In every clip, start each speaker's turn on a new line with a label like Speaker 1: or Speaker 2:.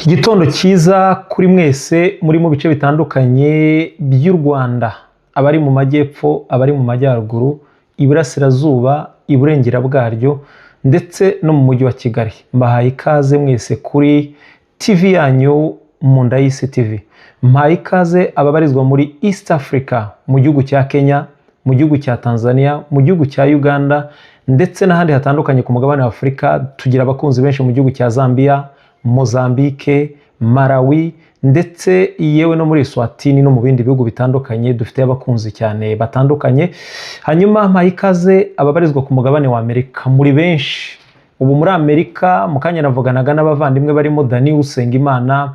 Speaker 1: Igitondo cyiza kuri mwese muri mu bice bitandukanye by'u Rwanda, abari mu majyepfo, abari mu majyaruguru, iburasirazuba, iburengera bwaryo ndetse no mu mujyi wa Kigali. Mbahaye ikaze mwese kuri TV yanyu Munda y'Isi TV. Mbahaye ikaze ababarizwa muri East Africa, mu gihugu cya Kenya, mu gihugu cya Tanzania, mu gihugu cya Uganda ndetse n'ahandi hatandukanye ku mugabane wa Afurika. Tugira abakunzi benshi mu gihugu cya Zambia, Mozambique, Malawi ndetse yewe no muri Eswatini no mu bindi bihugu bitandukanye dufite abakunzi cyane batandukanye. Hanyuma mpaye ikaze ababarizwa ku mugabane wa Amerika, muri benshi. Ubu muri Amerika mu kanya navuganaga n'abavandimwe barimo Dani Usengimana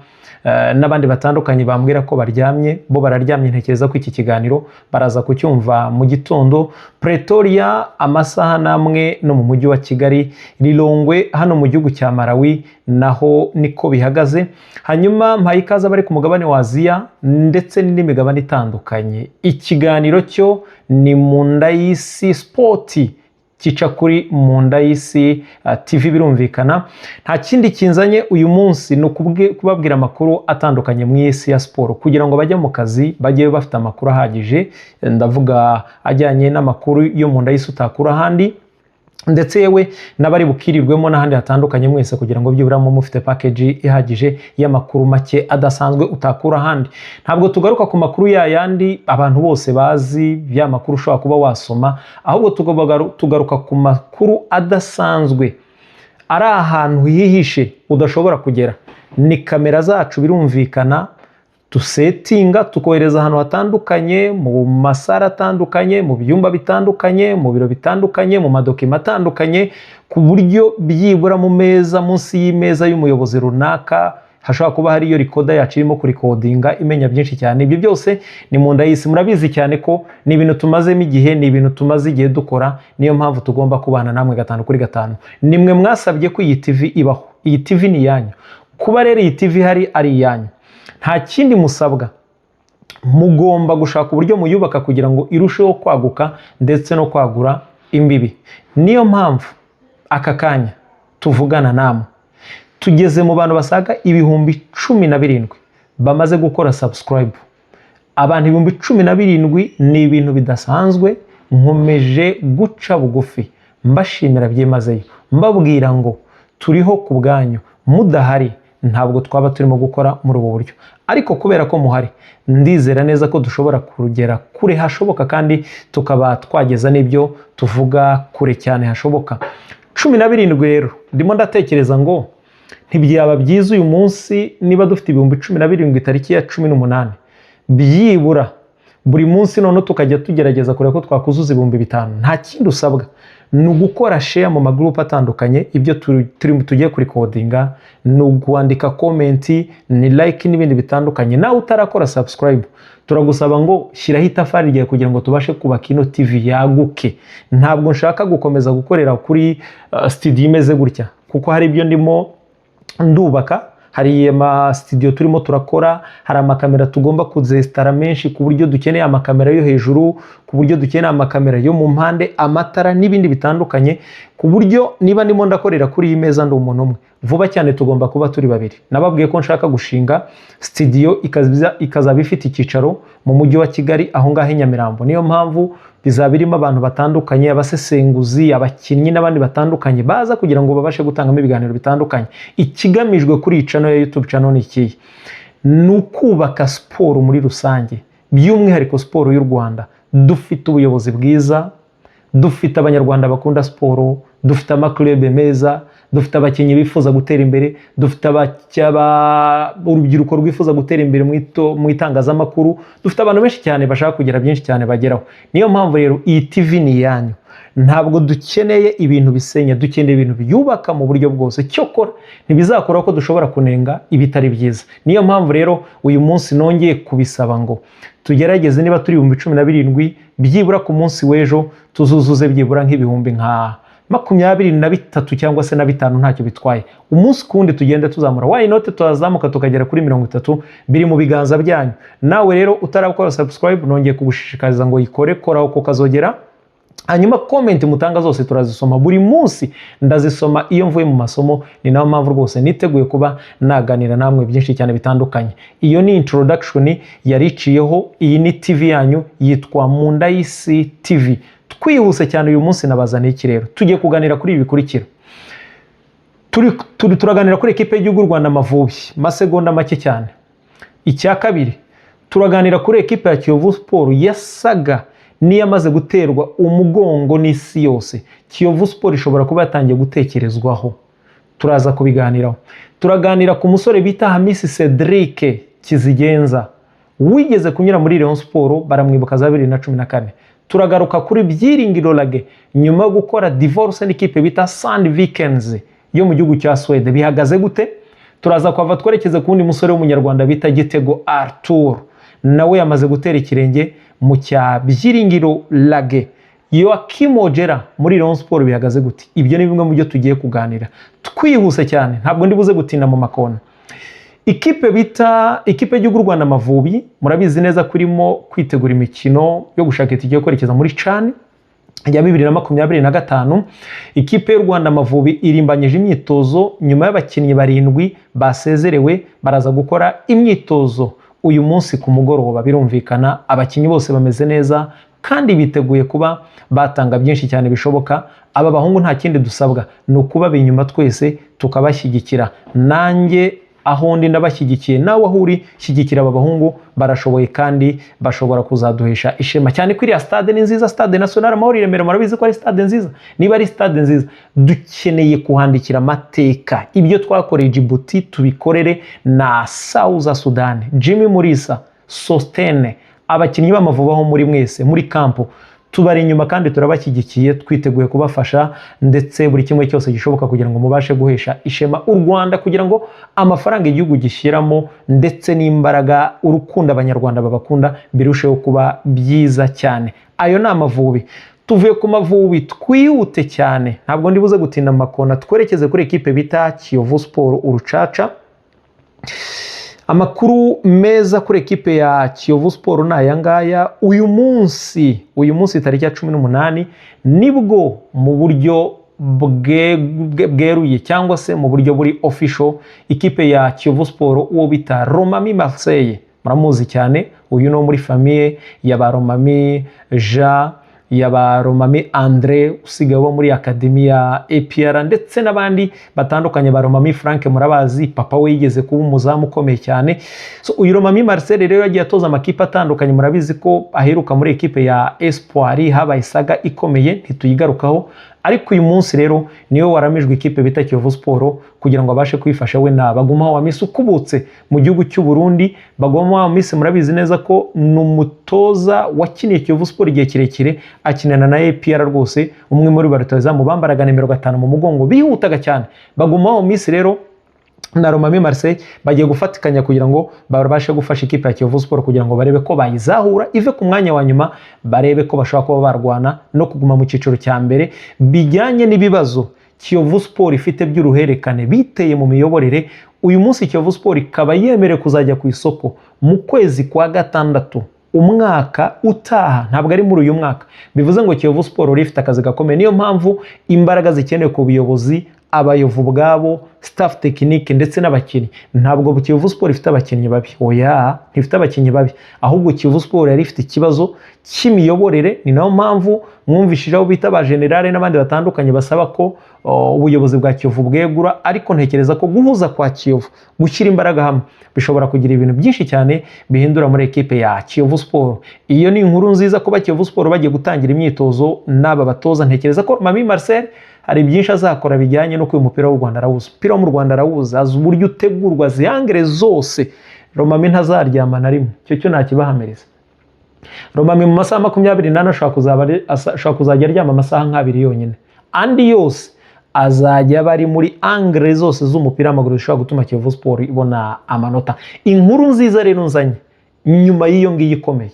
Speaker 1: n'abandi batandukanye, bambwira ko baryamye, bo bararyamye. Ntekereza ko iki kiganiro baraza kucyumva mu gitondo. Pretoria amasaha n'amwe no mu mujyi wa Kigali, Lilongwe hano mu gihugu cya Malawi naho niko bihagaze. Hanyuma mpaye ikaze abari ku mugabane wa Aziya ndetse n'indi migabane itandukanye. Ikiganiro cyo ni Munda y'Isi Sport, kica kuri Munda y'Isi TV. Birumvikana nta kindi kinzanye uyu munsi ni kubabwira amakuru atandukanye mu isi ya siporo, kugira ngo bajye mu kazi bajye bafite amakuru ahagije. Ndavuga ajyanye n'amakuru yo mu nda y'isi utakura ahandi, ndetse yewe n'abari bukirirwemo n'ahandi hatandukanye mwese, kugira ngo byibura mu mufite package ihagije y'amakuru make adasanzwe utakura ahandi. Ntabwo tugaruka ku makuru ya yandi abantu bose bazi, ya makuru ushobora kuba wasoma, ahubwo tugaruka ku makuru adasanzwe ari ahantu hihishe udashobora kugera. Ni kamera zacu, birumvikana, dusetinga tukohereza ahantu hatandukanye, mu masara atandukanye, mu byumba bitandukanye, mu biro bitandukanye, mu madokima atandukanye, ku buryo byibura mu meza, munsi y'imeza y'umuyobozi runaka hashobora kuba hariyo recorder yacu irimo kurikodinga, imenya byinshi cyane. Ibyo byose ni Mu Nda y'Isi. Murabizi cyane ko ni ibintu tumazemo igihe, ni ibintu tumaze igihe dukora. Niyo mpamvu tugomba kubana namwe gatanu kuri gatanu. Nimwe mwasabye ko iyi TV ibaho, iyi TV ni iyanyu. Kuba rero iyi TV ihari ari iyanyu, nta kindi musabwa, mugomba gushaka uburyo muyubaka kugira ngo irusheho kwaguka ndetse no kwagura imbibi. Niyo mpamvu aka kanya tuvugana namwe tugeze mu bantu basaga 17,000 bamaze gukora subscribe. Abantu 17,000 ni ibintu bidasanzwe. Nkomeje guca bugufi mbashimira byimazeyo, mbabwira ngo turiho ku bwanyu. Mudahari ntabwo twaba turimo gukora muri ubu buryo, ariko kubera ko muhari ndizera neza ko dushobora kugera kure hashoboka kandi tukaba twageza n'ibyo tuvuga kure cyane hashoboka. 17 rero, ndimo ndatekereza ngo ntibyaba byiza uyu munsi niba dufite 17,000 tariki ya 18, byibura buri munsi noneho tukajya tugerageza kureba ko twakuzuza 5000? Nta kindi usabwa, ni ugukora share mu magurupe atandukanye ibyo turi tugiye kurikodinga, ni ukwandika comment, ni like n'ibindi bitandukanye. Nawe utarakora subscribe, turagusaba ngo shyiraho itafari ryawe kugira ngo tubashe kubaka ino TV yaguke. Ntabwo nshaka gukomeza gukorera kuri studio imeze gutya, kuko hari ibyo ndimo ndubaka, hari amasitidiyo turimo turakora, hari amakamera tugomba kuzesitara menshi, ku buryo dukeneye amakamera yo hejuru, ku buryo dukeneye amakamera yo mu mpande, amatara n'ibindi bitandukanye, ku buryo niba ndimo ndakorera kuri iyi meza ndi umuntu umwe, vuba cyane tugomba kuba turi babiri. Nababwiye ko nshaka gushinga sitidiyo ikazaba ifite icyicaro mu mujyi wa Kigali, aho ngaho i Nyamirambo. Niyo mpamvu bizaba birimo abantu batandukanye, abasesenguzi, abakinnyi n'abandi batandukanye baza kugira ngo babashe gutangamo ibiganiro bitandukanye. Ikigamijwe kuri iyi channel ya YouTube channel ni ikihe? Ni ukubaka siporo muri rusange, by'umwihariko siporo y'u Rwanda. Dufite ubuyobozi bwiza, dufite Abanyarwanda bakunda siporo, dufite amakurebe meza, dufite abakinnyi bifuza gutera imbere, dufite urubyiruko rwifuza gutera imbere mu itangazamakuru, dufite abantu benshi cyane bashaka kugira byinshi cyane bageraho. Niyo mpamvu rero iyi TV ni iyanyu. Ntabwo dukeneye ibintu bisenya, dukeneye ibintu byubaka mu buryo bwose. Cyokora ntibizakora ko dushobora kunenga ibitari byiza. Niyo mpamvu rero uyu munsi nongeye kubisaba ngo tugerageze, niba turi 17,000, byibura ku munsi w'ejo tuzuzuze byibura nk'ibihumbi nka 23 cyangwa se na 5, ntacyo bitwaye. Umunsi ku wundi tugende tuzamura, why not tuzamuka tukagera kuri 30? Biri mu biganza byanyu. Nawe rero utarakora subscribe, nongeye kugushishikariza ngo yikore, koraho kukazogera. Hanyuma comment mutanga zose turazisoma, buri munsi ndazisoma iyo mvuye mu masomo. Ni nayo mpamvu rwose niteguye kuba naganira namwe byinshi cyane bitandukanye. Iyo ni introduction yari iciyeho. Iyi ni TV yanyu yitwa Munda y'Isi TV. Twihuse cyane, uyu munsi nabazaniye iki rero? Tugiye kuganira kuri ibi bikurikira. Turi turi turaganira kuri ekipe y'igihugu y'u Rwanda Amavubi, masegonda make cyane. Icya kabiri, turaganira kuri ekipe ya Kiyovu Sport yasaga n'iyamaze guterwa umugongo n'isi yose. Kiyovu Sport ishobora kuba yatangiye gutekerezwaho, turaza kubiganiraho. Turaganira ku musore bita Hamisi Cedric Kizigenza wigeze kunyura muri Rayon Sport, baramwibuka za 2014. Turagaruka kuri Byiringiro Lague nyuma yo gukora divorce n'ikipe bita Sandvikens yo mu gihugu cya Suède, bihagaze gute? Turaza kuhava twerekeze ku wundi musore w'Umunyarwanda bita Gitego Arthur, nawe yamaze gutera ikirenge mu cya Byiringiro Lague. Joachim Ojera muri Rayon Sport bihagaze gute? Ibyo ni bimwe mu byo tugiye kuganira twihuse cyane, ntabwo ndi buze gutinda mu makona. Ikipe bita ikipe y'igihugu Rwanda Amavubi, murabizi neza ko irimo kwitegura imikino yo gushaka itike yo kwerekeza muri CHAN ya 2025. Ikipe y'u Rwanda Amavubi irimbanyije imyitozo nyuma y'abakinnyi barindwi basezerewe. Baraza gukora imyitozo uyu munsi ku mugoroba. Birumvikana, abakinnyi bose bameze neza kandi biteguye kuba batanga byinshi cyane bishoboka. Aba bahungu nta kindi dusabwa, ni ukubaba inyuma twese tukabashyigikira. Nanjye aho ndi ndabashyigikiye, nawe aho uri shyigikira aba bahungu, barashoboye kandi bashobora kuzaduhesha ishema, cyane ko iriya stade ni nziza, Stade National Amahoro i Remera. Murabizi ko ari stade nziza. Niba ari stade nziza, dukeneye kuhandikira amateka. Ibyo twakoreye Djibouti tubikorere na South Sudan. Jimmy Mulisa, Sostene, abakinnyi b'Amavubi aho muri mwese muri camp, tubari inyuma kandi turabashyigikiye, twiteguye kubafasha ndetse buri kimwe cyose gishoboka kugira ngo mubashe guhesha ishema u Rwanda, kugira ngo amafaranga igihugu gishyiramo ndetse n'imbaraga, urukundo Abanyarwanda babakunda birusheho kuba byiza cyane. Ayo ni Amavubi. Tuvuye ku Mavubi twihute cyane, ntabwo ndi buze gutinda mu makona, twerekeze kuri ekipe bita Kiyovu Sport Urucaca. Amakuru meza kuri ekipe ya Kiyovu Sport ni aya ngaya: uyu munsi tariki ya 18 nibwo mu buryo bweruye cyangwa se mu buryo buri official ikipe ya Kiyovu Sport, uwo bita Romami Marseille, muramuzi cyane, uyu ni wo muri famille ya ba Romami Jean, ya ba Romami Andre usigaye uba muri academy ya APR, ndetse n'abandi batandukanye, ba Romami Frank murabazi, papa we yigeze kuba umuzamu ukomeye cyane. So uyu Romami Marcel rero yagiye atoza amakipe atandukanye. Murabizi ko aheruka muri ekipe ya Espoir, habaye saga ikomeye ntituyigarukaho. Ariko uyu munsi rero niwe waramijwe ikipe bita Kiyovu Sport kugira ngo abashe kwifasha we na Baguma wa Misi ukubutse mu gihugu cy'u Burundi. Baguma wa Misi murabizi neza ko ni umutoza wakiniye Kiyovu Sport igihe kirekire, akinana na APR rwose, umwe muri ba rutahizamu bambaraga nimero 5 mu mugongo, bihutaga cyane. Baguma wa Misi rero na Romami Marseille bagiye gufatikanya kugira ngo babashe gufasha ikipe ya Kiyovu Sport, kugira ngo barebe ko bayizahura ive ku mwanya wa nyuma, barebe ko bashobora kuba barwana no kuguma mu cyiciro cya mbere. Bijyanye n'ibibazo Kiyovu Sport ifite by'uruhererekane biteye mu miyoborere, uyu munsi Kiyovu Sport ikaba yemerewe kuzajya ku isoko mu kwezi kwa gatandatu umwaka utaha, ntabwo ari muri uyu mwaka. Bivuze ngo Kiyovu Sport ifite akazi gakomeye. Niyo mpamvu imbaraga zikenewe ku buyobozi, abayovu ubwabo, staff technique ndetse n'abakinnyi. Ntabwo Kiyovu Sport ifite abakinnyi babi, oya, ntifite abakinnyi babi, ahubwo Kiyovu Sport yari ifite ikibazo cy'imiyoborere. Ni nayo mpamvu mwumvishije aho bita ba général n'abandi batandukanye basaba ko ubuyobozi bwa Kiyovu bwegura. Ariko ntekereza ko guhuza kwa Kiyovu, gushyira imbaraga hamwe, bishobora kugira ibintu byinshi cyane bihindura muri ekipe ya Kiyovu Sport. Iyo ni inkuru nziza kuba Kiyovu Sport bagiye gutangira imyitozo n'aba batoza. Ntekereza ko Mami Marcel hari byinshi azakora bijyanye no uyu mupira w'u Rwanda arawuzi, umupira wo mu Rwanda arawuzi, azi uburyo utegurwa, angle zose. Romami ntazaryama na rimwe, icyo cyo ntakibahamiriza. Romami mu masaha 24 ashobora kuzajya aryama amasaha nk'abiri yonyine, andi yose azajya aba ari muri angle zose z'umupira w'amaguru zishobora gutuma Kiyovu Sport ibona amanota. Inkuru nziza rero nzanye nyuma y'iyo ngiyo ikomeye,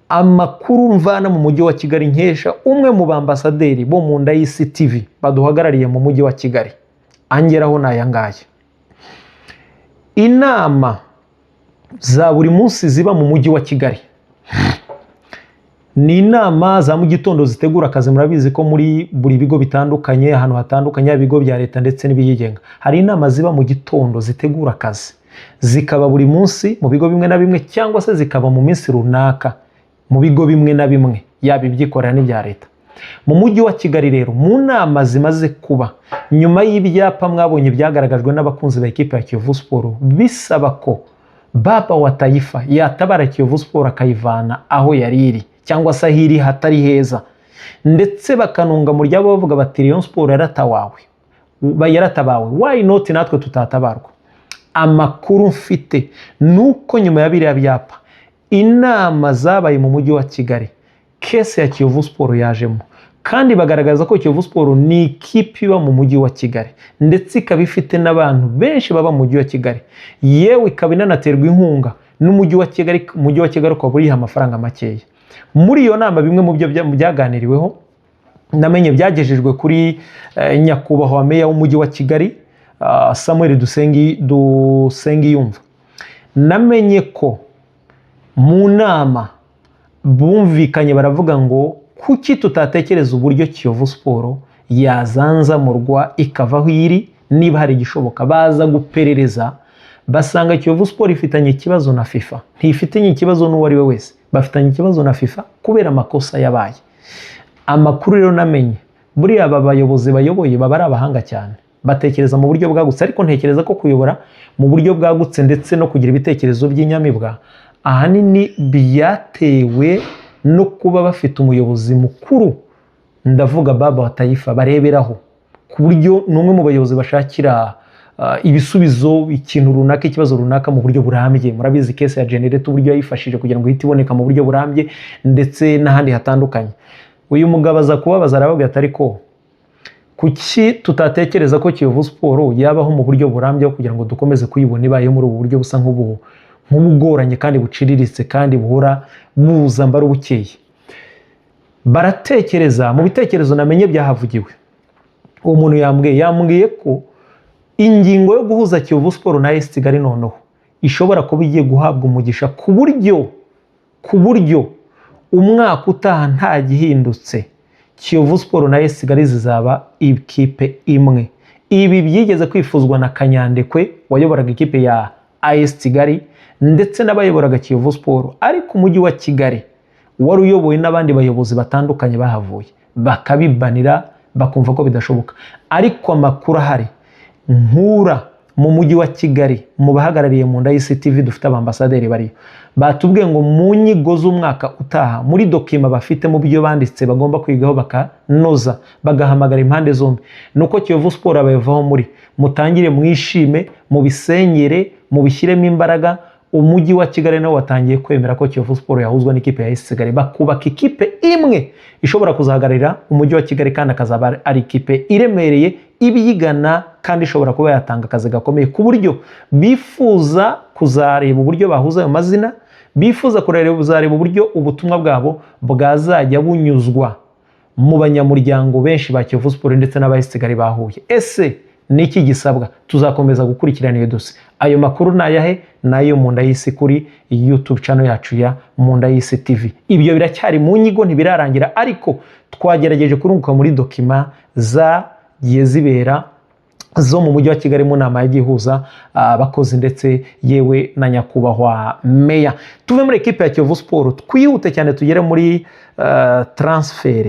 Speaker 1: amakuru mvana mu mujyi wa Kigali nkesha umwe mu bambasaderi bo mu nda y'isi TV baduhagarariye mu mujyi wa Kigali, angeraho ni aya ngaya: inama za buri munsi ziba mu mujyi wa Kigali Ni inama za mu gitondo zitegura akazi. Murabizi ko muri buri bigo bitandukanye, ahantu hatandukanye, yaba ibigo bya leta ndetse n'ibyigenga, hari inama ziba mu gitondo zitegura akazi, zikaba buri munsi mu bigo bimwe na bimwe, cyangwa se zikaba mu minsi runaka mu bigo bimwe na bimwe, yaba ibyikorera n'ibya leta. Mu mujyi wa Kigali rero, mu nama zimaze kuba nyuma y'ibyapa mwabonye byagaragajwe n'abakunzi ba ekipe ya Kiyovu Sport bisaba ko Baba wa Taifa yatabara Kiyovu Sport akayivana aho yari iri, cyangwa se aho iri hatari heza, ndetse bakanunga mu ryabo bavuga bati: "Rayon Sport yaratawawe, yaratabawe, why not natwe tutatabarwa?" Amakuru mfite ni uko nyuma ya biriya byapa, inama zabaye mu mujyi wa Kigali, case ya Kiyovu Sport yajemo, kandi bagaragaza ko Kiyovu Sport ni ikipe iba mu mujyi wa Kigali, ndetse ikaba ifite n'abantu benshi baba mu mujyi wa Kigali, yewe ikaba inanaterwa inkunga n'umujyi wa Kigali. Umujyi wa Kigali ukaba uriha amafaranga makeya. Muri iyo nama, bimwe mu byo byaganiriweho namenye byagejejwe kuri nyakubahwa meya w'umujyi wa Kigali, Samuel Dusengiyumva. Namenye ko mu nama bumvikanye, baravuga ngo: "Kuki tutatekereza uburyo Kiyovu Sport yazanzamurwa ikava aho iri, niba hari igishoboka?" Baza guperereza, basanga Kiyovu Sport ifitanye ikibazo na FIFA. Ntifitanye ikibazo n'uwo ari we wese, bafitanye ikibazo na FIFA kubera amakosa yabaye. Amakuru rero namenye, buriya aba bayobozi bayoboye baba ari abahanga cyane, batekereza mu buryo bwagutse, ariko ntekereza ko kuyobora mu buryo bwagutse ndetse no kugira ibitekerezo by'inyamibwa ahanini byatewe no kuba bafite umuyobozi mukuru, ndavuga Baba wa Taifa, bareberaho, ku buryo ni umwe mu bayobozi bashakira ibisubizo ikintu runaka, ikibazo runaka, mu buryo burambye. Murabizi case ya generator, uburyo yayifashije kugira ngo ihite iboneka mu buryo burambye, ndetse n'ahandi hatandukanye. Uyu mugabo aza kubabaza, arababwira ati: "Ariko kuki tutatekereza ko Kiyovu Sport yabaho mu buryo burambye, kugira ngo dukomeze kuyibona ibayeho muri ubu buryo busa nk'ubugoranye kandi buciriritse kandi buhora buza mbara bukeye?" Baratekereza. Mu bitekerezo namenye byahavugiwe, uwo muntu yambwiye ko ingingo yo guhuza Kiyovu Sport na AS Kigali noneho ishobora kuba igiye guhabwa umugisha, ku buryo umwaka utaha nta gihindutse, Kiyovu Sport na AS Kigali zizaba ikipe imwe. Ibi byigeze kwifuzwa na Kanyandekwe wayoboraga ikipe ya AS Kigali ndetse n'abayoboraga Kiyovu Sport, ariko umujyi wa Kigali wari uyobowe n'abandi bayobozi batandukanye bahavuye bakabibanira, bakumva ko bidashoboka. Ariko amakuru ahari nkura mu mujyi wa Kigali, mu bahagarariye mu nda y'isi TV, dufite abambasaderi bariyo, batubwiye ngo mu nyigo z'umwaka utaha, muri document bafite, mu byo banditse bagomba kwigaho bakanoza, bagahamagara impande zombi, nuko Kiyovu Sport abayivaho muri mutangire mwishime, mubisenyere, mubishyiremo imbaraga. Umujyi wa Kigali nawo watangiye kwemera ko Kiyovu Sport yahuzwa n'ikipe ya AS Kigali, bakubaka ikipe imwe ishobora kuzahagararira umujyi wa Kigali, kandi akazaba ari ikipe iremereye ibiyigana kandi ishobora kuba yatanga akazi gakomeye, ku buryo bifuza kuzareba uburyo bahuza ayo mazina, bifuza kuzareba uburyo ubutumwa bwabo bwazajya bunyuzwa mu banyamuryango benshi ba Kiyovu Sport ndetse n'aba AS Kigali bahuye. Ese ni iki gisabwa? Tuzakomeza gukurikirana iyo dosiye. Ayo makuru ni ayahe? Ni ayo mu nda y'isi kuri YouTube channel yacu ya Mu Nda y'Isi TV. Ibyo biracyari mu nyigo, ntibirarangira, ariko twagerageje kurunguka muri document zagiye zibera zo mu mujyi wa Kigali mu nama yagiye ihuza abakozi ndetse yewe na nyakubahwa meya. Tuve muri ekipe ya Kiyovu Sport, twihute cyane tugere muri transfer.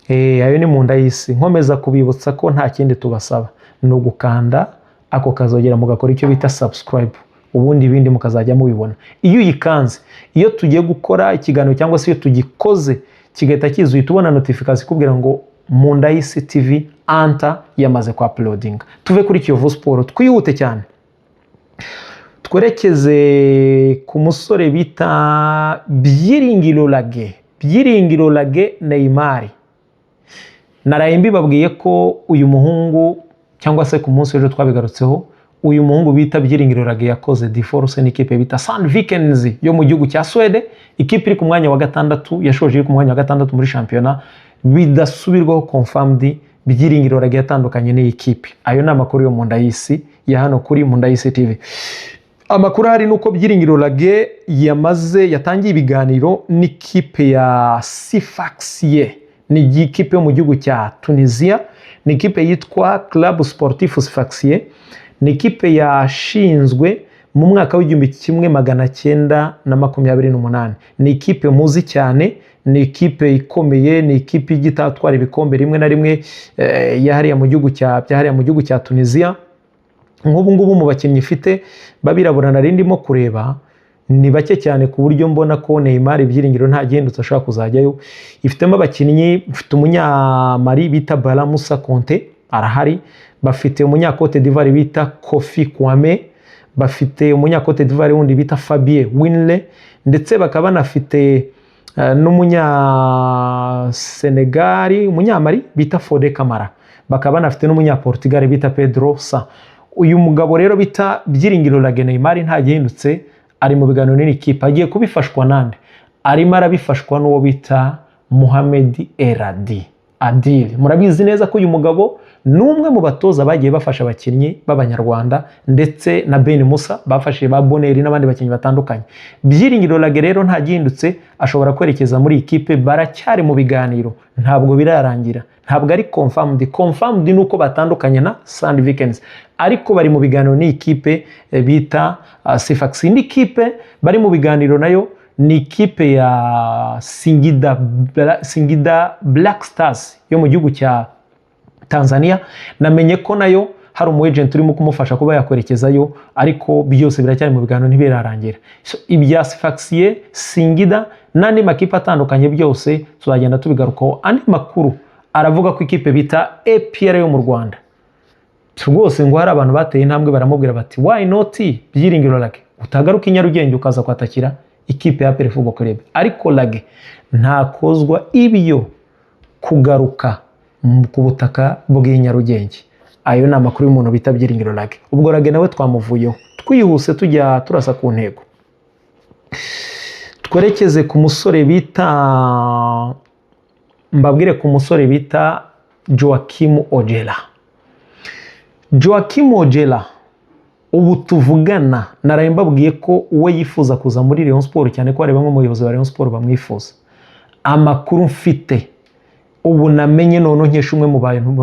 Speaker 1: Ayo ni mu nda y'isi. Nkomeza kubibutsa ko nta kindi tubasaba, ni ugukanda ako kazogera, mugakora icyo bita subscribe, ubundi ibindi mukazajya mubibona. Iyo uyikanze, iyo tugiye gukora ikiganiro cyangwa se iyo tugikoze kigahita kiza, uhita ubona notification ikubwira ngo Mu Nda y'Isi TV anta yamaze kwa uploadinga. Tuve kuri Kiyovu Sport, twihute cyane twerekeze ku musore bita Byiringiro Lague, Byiringiro Lague Neymar. Naraye mbibabwiye ko uyu muhungu, cyangwa se ku munsi w'ejo twabigarutseho, uyu muhungu bita Byiringiro Lague yakoze divorce n'ikipe bita Sandvikens yo mu gihugu cya Suwede, ikipe iri ku mwanya wa gatandatu, yashoje iri ku mwanya wa gatandatu muri shampiyona. Bidasubirwaho, confirmed, Byiringiro Lague yatandukanye n'iyi kipe. Ayo ni amakuru yo mu nda y'isi ya hano kuri Mu Nda y'Isi TV. Amakuru ahari ni uko Byiringiro Lague yamaze yatangiye ibiganiro n'ikipe ya Sfaxien. Ni ikipe yo mu gihugu cya Tunisia, ni ikipe yitwa Club Sportif Sfaxien. Ni ikipe yashinzwe mu mwaka w'1928. Ni ikipe muzi cyane, ni ikipe ikomeye, ni ikipe ijya itatwara ibikombe rimwe na rimwe byahariya mu gihugu cya Tunisia. Nk'ubu ngubu mu bakinnyi ifite b'abirabura nari ndimo kureba ni bake cyane, ku buryo mbona ko Neymar Byiringiro nta gihindutse ashobora kuzajyayo. Ifitemo abakinnyi, ifite umunyamari bita Bala Musa Conte arahari, bafite umunya Cote d'Ivoire bita Kofi Kwame, bafite umunya Cote d'Ivoire wundi bita Fabien Winle, ndetse bakaba banafite n'umunya Senegali, umunyamari bita Fode Kamara, bakaba banafite n'umunya Portugal bita Pedro Sa. Uyu mugabo rero bita Byiringiro Lague Neymar nta gihindutse ari mu biganiro n'ikipe. Agiye kubifashwa nande? Arimo arabifashwa n'uwo bita Mohamed Erradi Adil. Murabizi neza ko uyu mugabo ni umwe mu batoza bagiye bafasha abakinnyi b'Abanyarwanda, ndetse na Ben Musa bafashije ba Boneri n'abandi bakinnyi batandukanye. Byiringiro Lague rero nta gihindutse ashobora kwerekeza muri ikipe. Baracyari mu biganiro, ntabwo birarangira, ntabwo ari confirmed. Confirmed ni uko batandukanye na Sandvikens, ariko bari mu biganiro n'iyi kipe bita Sfax. Indi kipe bari mu biganiro nayo ni ikipe ya Singida Black Stars yo mu gihugu cya Tanzania. Namenye ko nayo hari umu agent urimo kumufasha kuba yakwerekezayo, ariko byose biracyari mu biganiro, ntibirarangira. So, ibya Sfaxien, Singida n'andi makipe atandukanye byose tuzagenda tubigarukaho. Andi makuru aravuga ko ikipe bita APR yo mu Rwanda rwose ngo hari abantu bateye intambwe baramubwira bati: "Why not Byiringiro Lague utagaruka i Nyarugenge ukaza kwatakira ikipe ya APR Football Club?" Ariko Lague ntakozwa ibyo kugaruka ku butaka bw'i Nyarugenge. Ayo ni amakuru y'umuntu bita Byiringiro Lague. Ubwo Lague nawe twamuvuyeho, twihuse tujya turasa ku ntego, twerekeze ku musore bita, mbabwire ku musore bita Joaquim Ojera. Joaquim Ojera ubu tuvugana naraye mbabwiye ko we yifuza kuza muri Rayon Sport cyane, ko hari bamwe mu bayobozi ba Rayon Sport bamwifuza. Amakuru mfite ubu namenye none nkesha umwe mu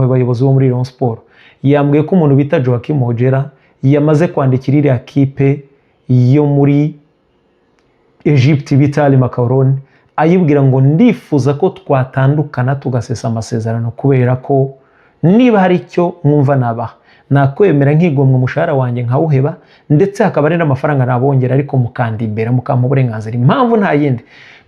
Speaker 1: bayobozi bo muri Rayon Sport, yambwiye ko umuntu bita Joaquim Ojera yamaze kwandikira iriya kipe yo muri Egypt bita Al Mokawloon, ayibwira ngo: "Ndifuza ko twatandukana tugasesa amasezerano, kubera ko niba hari icyo mwumva nabaha nakwemera nkigomwa umushahara wanjye nkawuheba, ndetse hakaba hari n'amafaranga nabongera, ariko mukandibera mukampa uburenganzira." Impamvu nta yindi,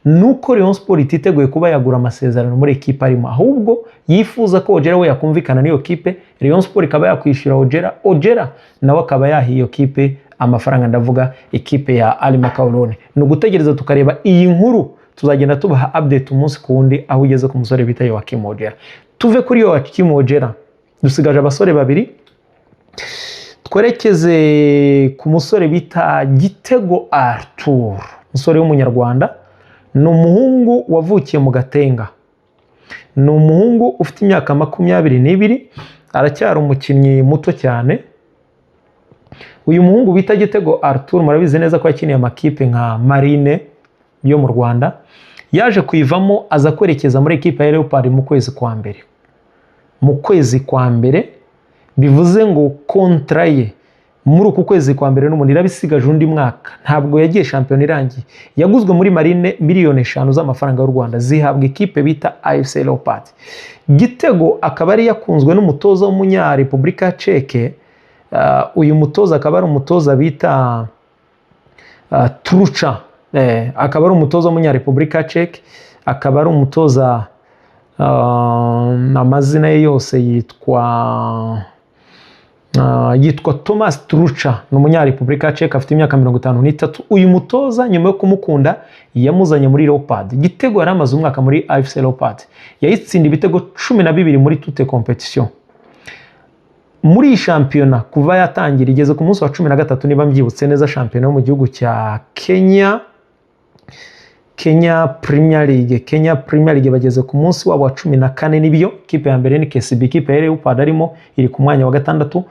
Speaker 1: ni uko Rayon Sport ititeguye kuba yagura amasezerano muri ekipe arimo, ahubwo yifuza ko Ojera we yakumvikana n'iyo kipe, Rayon Sport ikaba yakwishyura Ojera, Ojera nawe akaba yaha iyo kipe amafaranga, ndavuga ikipe ya Al Mokawloon. Ni ugutegereza tukareba iyi nkuru, tuzagenda tubaha update umunsi ku wundi aho ugeze ku musore bita Joaquim Ojera. Tuve kuri Joaquim Ojera, dusigaje abasore babiri. Twerekeze ku musore bita Gitego Arthur, umusore w'Umunyarwanda. Ni umuhungu wavukiye mu Gatenga, ni umuhungu ufite imyaka 22, aracyari umukinnyi muto cyane. Uyu muhungu bita Gitego Arthur murabizi neza ko yakiniye amakipe nka Marine yo mu Rwanda, yaje kuyivamo aza kwerekeza muri ekipe ya Leopard mu kwezi kwa mbere. Mu kwezi kwa mbere, bivuze ngo contrat ye muri uku kwezi kwa mbere n'ubundi irabisigaje undi mwaka. Ntabwo yagiye shampiyona irangiye. Yaguzwe muri Marine miliyoni 5 z'amafaranga y'u Rwanda, zihabwa ikipe bita AFC Leopard. Gitego akaba ari yakunzwe n'umutoza w'umunya Repubulika Tchèque. Uyu mutoza akaba ari umutoza bita Trucha, akaba ari umutoza w'umunya Repubulika Tchèque, akaba ari umutoza, amazina ye yose yitwa Thomas Trucha, ni umunyarepubulika Tchèque, afite imyaka 53. Uyu mutoza nyuma yo kumukunda yamuzanye muri Leopard. Gitego yari amaze umwaka muri AFC Leopard, yayitsinda ibitego 12 muri toutes compétitions. Muri iyi shampiyona kuva yatangira igeze ku munsi wa 13 niba mbyibutse neza, shampiyona yo mu gihugu cya Kenya, Kenya Premier League. Kenya Premier League bageze ku munsi wabo wa 14 nibyo. Ikipe ya mbere ni KCB, ikipe ya Leopard arimo iri ku mwanya wa gatandatu.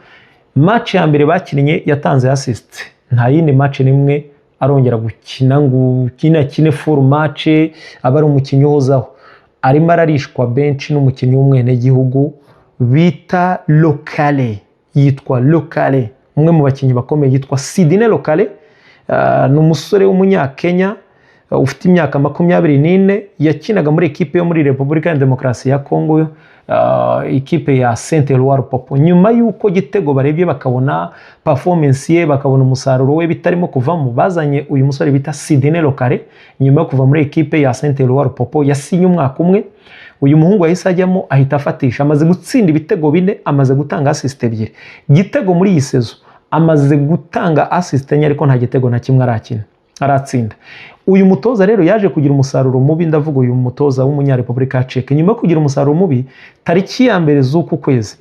Speaker 1: Match ya mbere bakinnye yatanze assist. Nta yindi match nimwe arongera gukina ngo ukine, akine full match, aba ari umukinnyi uhozaho. Arimo ararishwa benshi n'umukinnyi w'umwenegihugu bita Lokale, yitwa Lokale, umwe mu bakinnyi bakomeye yitwa Sydney Lokale. Ni umusore w'umunyakenya ufite imyaka 24, yakinaga muri ekipe yo muri Repubulika ya Demokarasi ya Kongo, ikipe ya Saint Eloi Lupopo. Nyuma y'uko Gitego barebye bakabona performance ye, bakabona umusaruro we bitarimo kuvamo, bazanye uyu musore bita Sydney Lokale. Nyuma yo kuva muri ekipe ya Saint Eloi Lupopo, yasinye umwaka umwe. Uyu muhungu yahise ajyamo, ahita afatisha, amaze gutsinda ibitego 4, amaze gutanga assist 2. Gitego muri iyi saison amaze gutanga assist 4, ariko nta gitego na kimwe arakina aratsinda. Uyu mutoza rero yaje kugira umusaruro mubi, ndavuga uyu mutoza w'Umunyarepublika ya Czech. Nyuma yo kugira umusaruro mubi, tariki ya 1 z'uku kwezi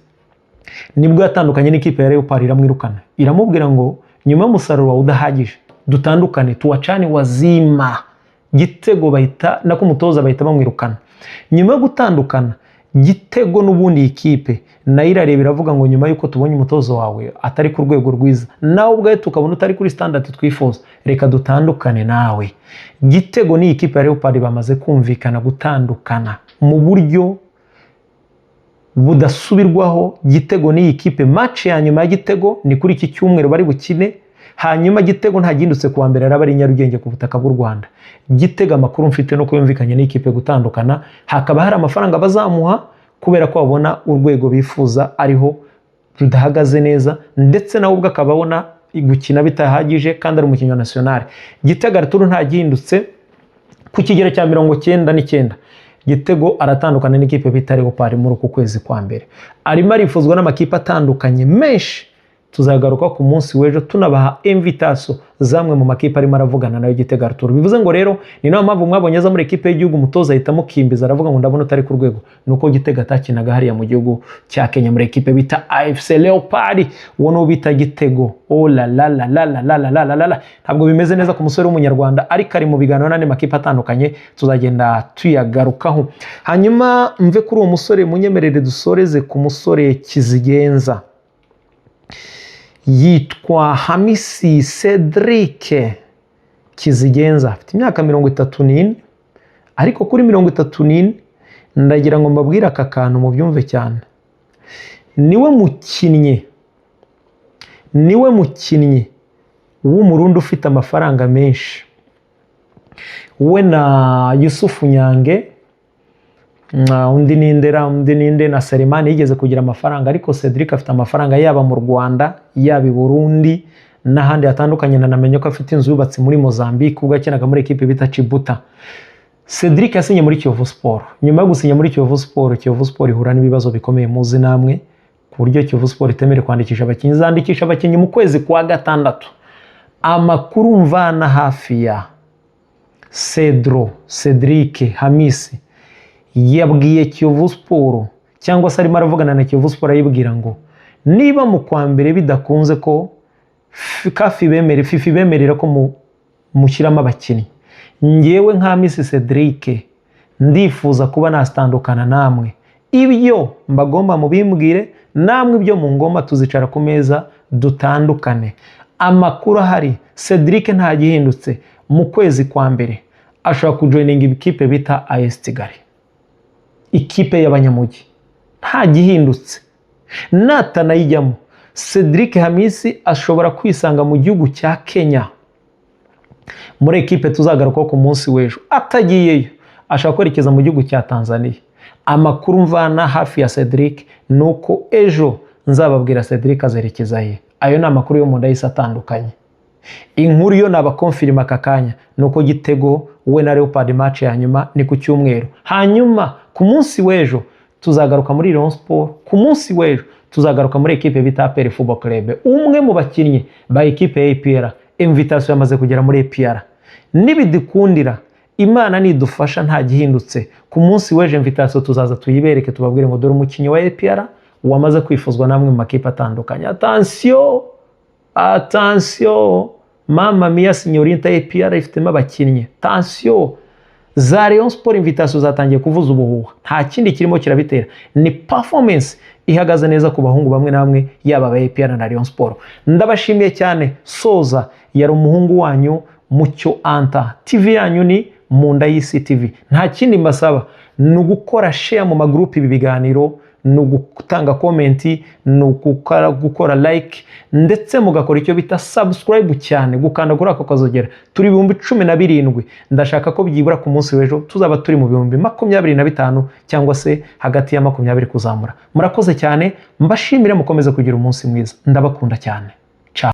Speaker 1: nibwo yatandukanye n'ikipe ya Leopard, iramwirukana, iramubwira ngo nyuma y'umusaruro wawe udahagije dutandukane, tuwacane wazima. Gitego bahita, nako umutoza bahita bamwirukana. Nyuma yo gutandukana Gitego n'ubundi, iyi kipe nayo irareba iravuga ngo nyuma y'uko tubonye umutozo wawe atari ku rwego rwiza, nawe ubwawe tukabona utari kuri standard twifuza, reka dutandukane nawe. Gitego n'iyi kipe ya Leopard bamaze kumvikana gutandukana mu buryo budasubirwaho. Gitego n'iyi kipe, match ya nyuma ya Gitego ni kuri iki cyumweru bari bukine. Hanyuma Gitego ntagindutse, kuwa mbere araba ari Nyarugenge ku butaka bw'u Rwanda. Gitego amakuru mfite nuko yumvikanye n'ikipe gutandukana, hakaba hari amafaranga bazamuha kubera ko babona urwego bifuza ariho rudahagaze neza, ndetse nawe ubwo akaba abona gukina bitahagije kandi ari umukinnyi wa national. Gitego Arthur ntagihindutse, ku kigero cya 99 Gitego aratandukana n'ikipe bita Leopard muri uku kwezi kwa mbere. Arimo arifuzwa n'amakipe atandukanye menshi, tuzagaruka ku munsi w'ejo tunabaha invitation zamwe mu makipe arimo aravugana nayo Gitego Arthur. Bivuze ngo rero ni nayo mpamvu mwabonye aza muri ekipe y'igihugu, umutoza ahita amukimbiza, aravuga ngo ndabona utari ku rwego. Nuko Gitego atakinaga hariya mu gihugu cya Kenya muri ekipe bita AFC Leopard. Uwo niwo bita Gitego. Oh la la la la la la la la la la, ntabwo bimeze neza ku musore w'Umunyarwanda, ariko ari mu biganiro n'andi makipe atandukanye, tuzagenda tuyagarukaho. Hanyuma mve kuri uwo musore, munyemerere dusoreze ku musore kizigenza yitwa Hamisi Cedric Kizigenza, afite imyaka 34. Ariko kuri 34 ndagira ngo mbabwire aka kantu mubyumve cyane: niwe mukinnyi w'Umurundi ufite amafaranga menshi, we na Yusufu Nyange, undi nindera, undi ninde, na Selemani yigeze kugira amafaranga, ariko Cedric afite amafaranga yaba mu Rwanda, yaba i Burundi n'ahandi hatandukanye. Nanamenye ko afite inzu yubatse muri Mozambique ubwo yakinaga muri ekipe bita Chibuta. Cedric yasinye muri Kiyovu Sport. Nyuma yo gusinya muri Kiyovu Sport, Kiyovu Sport ihura n'ibibazo bikomeye muzi namwe, ku buryo Kiyovu Sport itemerewe kwandikisha abakinnyi, izandikisha abakinnyi mu kwezi kwa gatandatu. Amakuru mvana hafi ya Cedro, Cedric Hamisi, yabwiye Kiyovu Sport, cyangwa se arimo aravugana na Kiyovu Sport, ayibwira ngo niba mu kwa mbere bidakunze ko CAF bemere, FIFA bemerera ko mushyiramo abakinnyi, ngewe nka Hamisi Cedric ndifuza kuba nasitandukana namwe. Ibyo mbagomba mubimbwire, namwe ibyo mu ngoma tuzicara ku meza dutandukane. Amakuru ahari, Cedric ntagihindutse, mu kwezi kwa mbere ashobora kujoininga ikipe bita AS Kigali, ikipe y'abanyamujyi. Nta gihindutse, natanayijyamo, Cedric Hamisi ashobora kwisanga mu gihugu cya Kenya muri ekipe tuzagarukaho ku munsi w'ejo. Atagiyeyo, ashobora kwerekeza mu gihugu cya Tanzania. Amakuru mvana hafi ya Cedric ni uko ejo nzababwira Cedric azerekeza he. Ayo ni amakuru yo mu nda y'isi atandukanye. Inkuru yo nabaconfirma aka kanya ni uko Gitego we na Leopard match ya nyuma ni ku cyumweru. Hanyuma ku munsi w'ejo tuzagaruka muri Rayon Sport, ku munsi w'ejo tuzagaruka muri ekipe bita APR Football Club. Umwe mu bakinnyi ba ekipe ya APR, invitation yamaze kugera muri APR. Nibidukundira, Imana nidufasha, nta gihindutse, ku munsi w'ejo invitation tuzaza tuyibereke, tubabwire ngo dore umukinnyi wa APR wamaze kwifuzwa n'amwe mu makipe atandukanye. Attention, attention, mama mia señorita, APR ifitemo abakinnyi. Attention, za Rayon Sport invitation zatangiye kuvuza ubuhuha. Nta kindi kirimo kirabitera, ni performance ihagaze neza ku bahungu bamwe na bamwe, yaba aba APR na Rayon Sport. Ndabashimiye cyane. Soza yari umuhungu wanyu Mucyo Anta. TV yanyu ni Munda y'Isi TV. Nta kindi mbasaba, ni ugukora share mu magurupe ibi biganiro, ni ugutanga comment, ni gukora like, ndetse mugakora icyo bita subscribe, cyane gukanda kuri ako kazogera. Turi 17,000, ndashaka ko byibura ku munsi w'ejo tuzaba turi mu 25,000 cyangwa se hagati ya 20 kuzamura. Murakoze cyane, mbashimire, mukomeze kugira umunsi mwiza, ndabakunda cyane.